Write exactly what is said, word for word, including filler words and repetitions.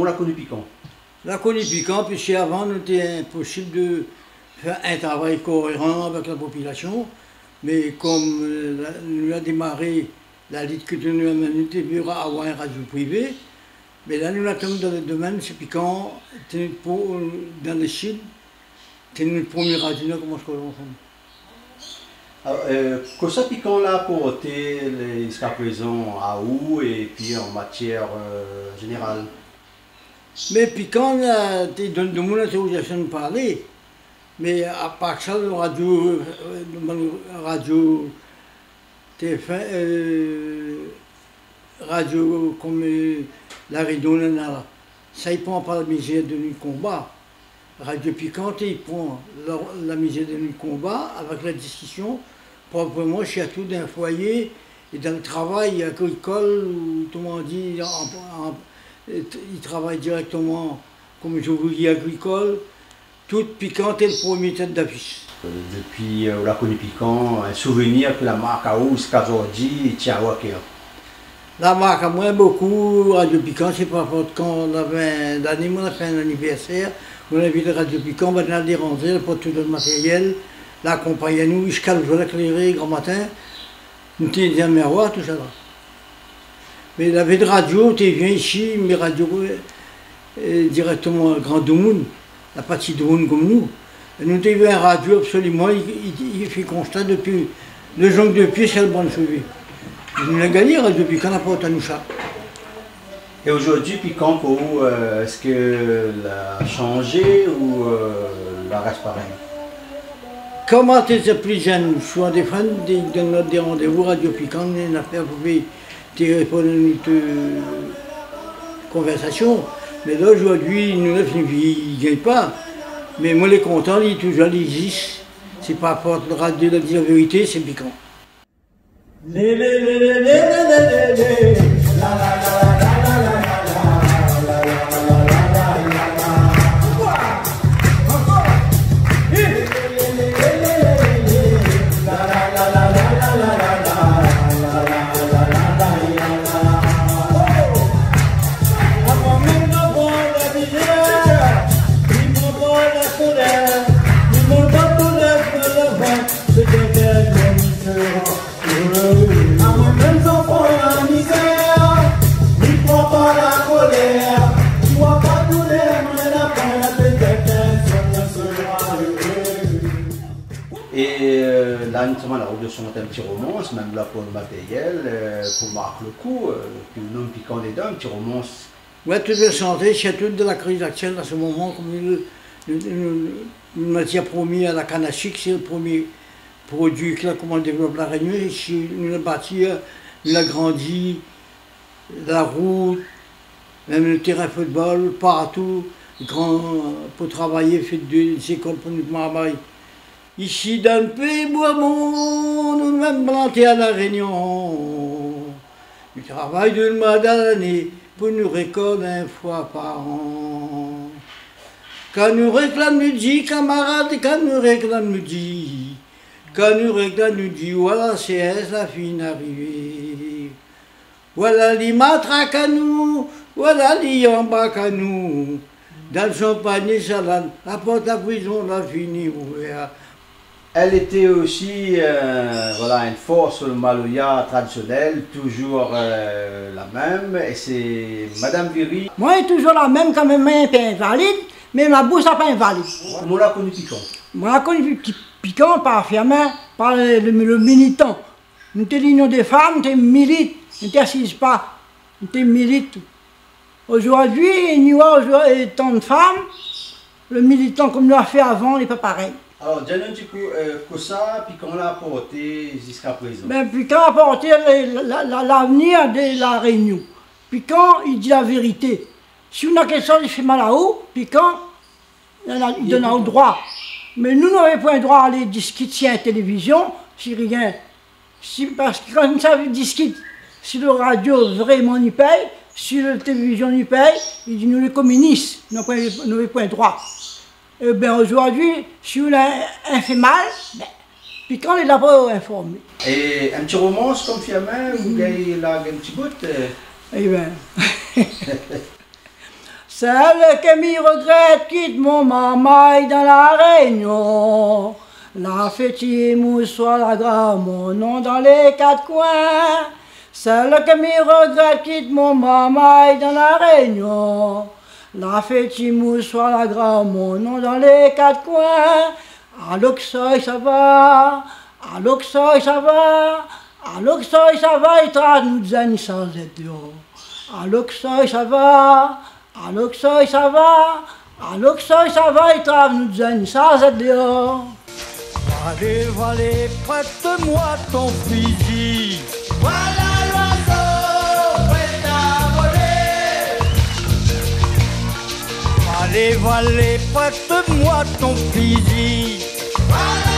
Koman ou la koni Pikan ? La koni Pikan, piske avan, nou té inposib de fé in travay koéran avèk la popilasion. Mé kom, euh, la, nou la démaré la lit ke nou la mené, té vni avoir in radio privé. Mé la, nou la tonm dan le domèn, sé Pikan, té nou pou, dan le sid, té nou promié radio, nou la komans koz ansanm. Alor, euh, kosa Pikan la aporté, lé, ziska prézan, aou, épi an matièr, euh, zénéral ? Mé Pikan, euh, té donn domoun lotorizasion de parlé. Mé apar sa, le radio, euh, le radio T F un, euh, radio kom, euh, La Rényon, néna la. Sa i pran pa la mizèr de nout konba. Radio Pikan, i pran la, la mizèr de nout konba avèk la diskision, proprèman, sirtou dan foiyé é dan le travay agrikol, ou, koman di, an, an, é t-, i travay dirèkteman kom zouvrié agrikol. Tout Pikan té le promié tèt dafish. Euh, dopi, euh, ou la koni Pikan, in souvenir ke la mark aou ziska zordi, i tien aou a kèr ? La mark amoin bokou, Radio Pikan, sé par rapor kan lavé in lané, moin la fé in anivèrsèr, moin la invit Radio Pikan, banna la déranzé, la port tout nout matérièl, la akonpagn anou ziska le zour la kléré, gran matin. Nou té di amèrwa, tousala. Mé lavé de radio, té vien isi, mé radio, euh, euh, dirèkteman gran domoun, la pa ti domoun kom nou. É nou té vé in radio absoliman, i, i, i fé konsta dopi le zong de pié ziska le bann shové. Nou la gingn Radio Pikan, la port anou sa. É zordi, Pikan, pou ou, euh, èske la shanzé ou, euh, la rès parèy ? Kan moin té pli zèn, souvan défoi, té donn anou dé randévou Radio Pikan, in afèr pou fé, té réponn a nout, euh, konvèrsasion. Mé la, zordi, nou la fine vi, i gingn pa. Mé moin lé kontan, li touzour, li égzis. Sé pa rapor la radio la di la vérité, sé Pikan. É, euh, la, nou té la rout de shant in ti romans, mèm la pou le matérièl, euh, pou mark le kou, euh, pi nou mèm Pikan dedan, in ti romans. Oué, tout lé santé, sirtou de la kriz aktièl, an se moman, kom nou, nou, nou, nou, nou la promié a la kann a sik, sé le promié produi ke la komans dévlop La Rényon, é si nou la bati, nou la grandi, la rout, mèm le térin football, partou, gran, pou travay, fé de, dé lékol pou nout marmay. Isi dan le péi Bourbon, nou mèm planté a La Rényon. Nou travay de moi dan lané pou nou rékolt in foi par an. Kan nou réklam, nou di, kamarad, kan nou réklam, nou di, kan nou réklam, nou di, voilà, sé la fine arivé. Voilà li matrak anou, voilà li anbark anou. Dan son panié salad, la port la prizon la fini ouvèr. Elle était aussi, euh, voilà, une force sur le maloya traditionnel, toujours, euh, la même, et c'est Madame Viry. Moin lé touzour la mèm, kan mèm moin lé in pé invalid, mé ma boush la pa invalid. Koman ou la koni Pikan ? Moin la koni Pi-, Pikan par Firmin, par le, le, le militan. Nou té linyon dé fanm, nou té milit, nou té asiz pa, nou té milit. Zordi, nou voi zordi, é tan de fanm, le militan kom nou la fé avan, lé pa parèy. Alor, di anou in ti kou, euh, kosa Pikan la aporté ziska prézan ? Bin, Pikan la aporté le, la, la, la, lavenir de La Rényon. Pikan, i di la vérité. Si ou na kékshoz i fé mal aou, Pikan, néna, i donn aou droi. Mé nou, nou navé poin droi alé diskit si in télévizion, si rien. Si, parske kan nou sa diskit, si le radio vréman i pèy, si le télévizion i pèy, i di nou lé kominis, nou poin, nou navé poin droi. Ében, zordi, si ou na in fé mal, bin, Pikan lé la pou informé. É in ti romans kom Firmin, ou gingn la, gingn ti bout, euh ? Ében. Sèl ke mi regrèt, kit mon marmay dan La Rényon. La fé ti mousoir, la grav mon non dan lé kat koin. Sèl ke mi regrèt, kit mon marmay dan La Rényon. La fé ti mousoir, la grav mon non dan lé kat koin. Aloksoy sava, aloksoy sava, aloksoy sava, i trav nout zèn i sar zèt déor. Aloksoy sava, aloksoy sava, aloksoy sava, i trav nout zèn i sar zèt déor. Valé, valé, prête-moi ton fusil. Voilà l'oiseau prêt à voler. Valé, valé, prête-moi ton fusil. Voilà